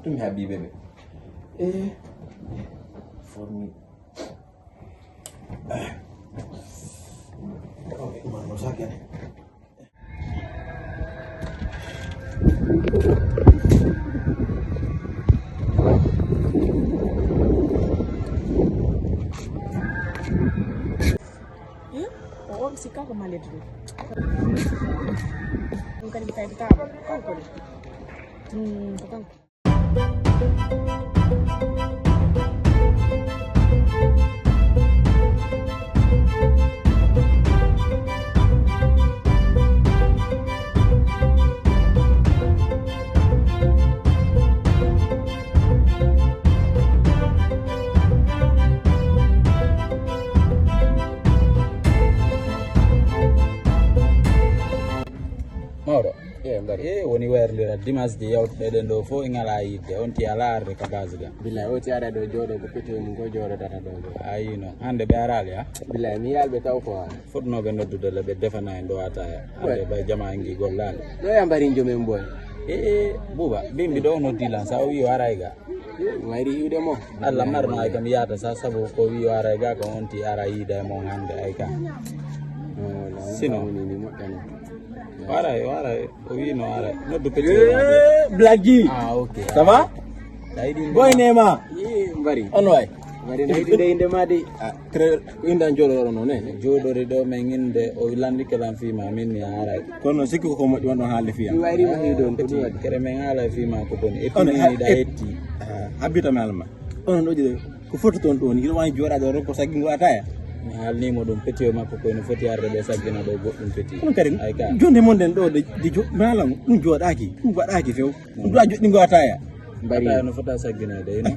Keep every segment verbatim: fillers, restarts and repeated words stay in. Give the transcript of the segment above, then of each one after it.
Tumi Habibe ɓe. Eh, formi. Eh. Ok, umar no sakene. Eh? O, o, si kanko mallet ɗum. Ɗum kadi mi tawi ko tawa. Kanko ɗum. Hmm, ko kanko. Mawɗo. E mbaɗi e woni wayrondiral dimanche ji yawtuɓe ɗen ɗo fof en ala yidde, on ti ala arde ka base ga. Billahi o ti ara ɗo jooɗo ko pete mum ko jooɗodata ɗo ɗo. Ayi noon hannde ɓe arali ha. Billahi mi yalɓe taw ko ha. Fotnooɓe noddude le ɓe defana en ɗo ataya. Hannde ɓay jama en gi gollaali. Ɗo ya mbari jomen boy. E e buuba bimbi ɗo noddi lan sa o wi o aray ga. Mayri iwde mo. Allah marno ay kam yahata sa sabu ko wi o aray ga ko on ti ara yiida e mon hannde ay ka. Sino. Woni ni moƴƴani. Waray waray o wi no waray noddu petit. Blague. Ah ok. Ça va? Boy nema. Mbari on way. Mbari na yiɗi nde inde ma de. Ah, très ko indan jooɗoɗo noon e jooɗori ɗo men inde o landike lan fima min mi haray. Kono sikki koko moƴƴi wonɗon haalde fiya mi wayri mo hewi ɗon ko ɗum waɗi kere men haala fima ko boni e pininiɗa hetti. Habbita mi alma. Onon ɗo ƴeɗe ko foto toon ɗon hiɗo wani jooɗaade o rokko saggingo ataya. Mi haalnimo ɗum petit o makko koyno foti arde ɓe saggina ɗo goɗɗum petit. Kono kadi jonde mon ɗen ɗo de jo malam ɗum jooɗaki ɗum waɗaki few. Ɗum ɗo a joɗɗingo ataya. Mbari ataya no fota sagginade ino.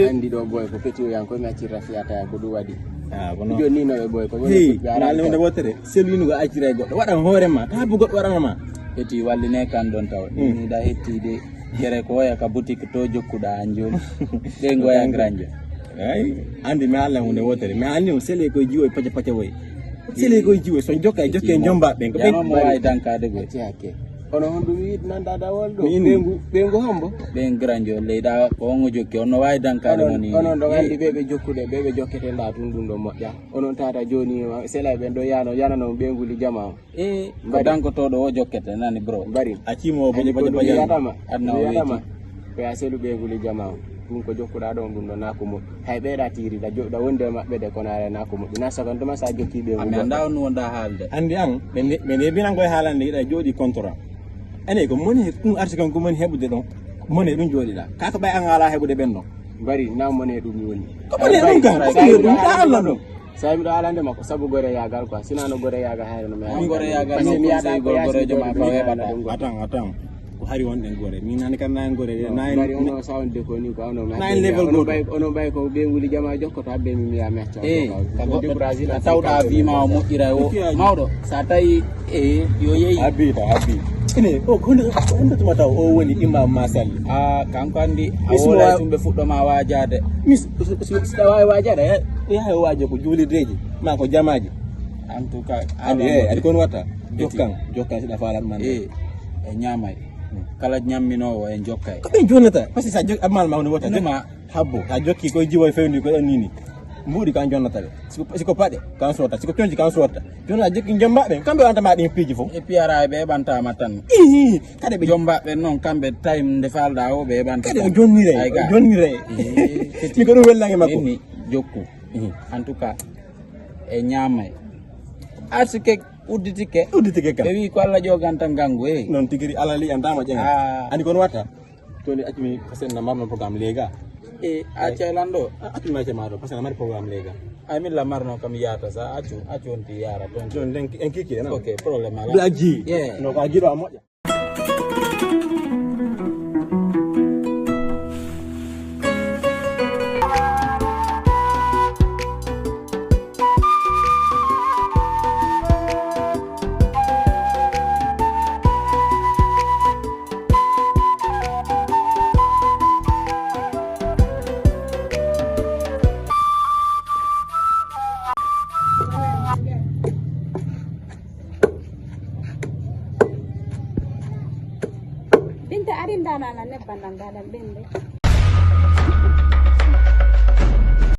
Andi ɗo boy ko petit o yan komi accirta fi ataya ko ɗum waɗi. Ah, kono joni ni no ɓe boy ko woni ɓe arani wonde wotere selu yinugo accira e goɗɗo waɗan hoore ma ta bo goɗɗo waɗana ma. Petit walline kan ɗon taw ni da hettide. Kere ko woya ka boutique to jokkuɗa an joni. Ɓe goya granjo. Ay andi mi haalna hunde wotere mi haalni on sele koye jiwo e paca paca woye. Sele koye jiwo son jokka e jokke e jomba ɓen ko ɓen mo wawi dankade goy. Ono honɗum yiɗi nanda dawol ɗo ɓeyngu ɓeyngu hombo. Ɓen granjo leyɗa ko on o jokki on no wawi dankade woni onon ɗo andi ɓe ɓe jokkude ɓe ɓe jokkete nda tun ɗum ɗo moƴƴa. Onon tata joni sela ɓen ɗo yano yanano ɓeyguli jama. E ko dankotoɗo o jokkete nani bro. Mbari a cimo boje boje boje adna o wiyatama. Ko ya selu ɓeyguli jama on ɗum ko jokkuɗa ɗon ɗum ɗo nako moƴƴi hay ɓeyɗa tiriɗa joɗɗa wonde e maɓɓe de konare nako moƴƴi na sagantuma sa jokki ɓeygu ami anda on wonda haalde andi an ɓe nebinan koye haalande yiɗa jooɗi contrat. Ene ko moni ɗum arti kan ko moni heɓude ɗon moni ɗum jooɗiɗa kaka ɓay an ala heɓude ɓen ɗon. Mbari na moni ɗum woni ko moni ɗum kan ko moni ɗum ɗa allah ɗum. Sa miɗo alande makko sabu gore yagal quoi sina no gore yagal hayre no mi gore yagal parce que mi yata ko yasi gore joma ko hebata. Atan atan ko hari wonɗen gore min nani kan nan gore nan bari ono sa on de ko ni ko ono na en level go bay ono bay ko be wuli jama jokko to abbe mi mi ya mecca e ka go brazil a tawda vima o moƴƴira o mawɗo sa tawi e yo yeyi habita habita ene o ko hondo tuma taw o woni imam masal a kanko andi a wola tumbe fuddo ma wajade mis. Ɗa wawi wajade yaha o wajo ko juulirdeji ma ko jamaji. En tout cas andi e adi kon watta jokkan jokkan siɗa falan man e e ñamay kala ñamminowo e jokkay ko ɓen jonnata parce que sa jok amal ma woni wota joma habbo sa jokki koye jiwo e fewndi ko ɗon nini mbuɗi kan jonnata ɓe siko paɗe kan sotta siko conci kan sotta jonna jokki jombaɓe kamɓe wantama ɗin piiji fof e piyara ɓe ɓantama tan. Ihi kade ɓe jombaɓe noon kamɓe time nde falɗa o ɓe ɓanta kade o jonnire o jonnire mi ko ɗum wellage makko ni jokku en tout cas e ñaamay arsike udditike udditike kam ɓe wi ko allah ƴoganta ngangu e noon tigiri alali antama ƴeŋa ani kono watta toni accumi pasen na marno programme lega e acca e lanɗo accumi acca maɗo pasen na mari programme lega ay min la marno kam yata sa accu accu on ti yara ton ton den en kiki na ok problème ala blaji no ko ajiɗo a moƴƴa. Ana ana nebban ɗan gaɗan ɓende.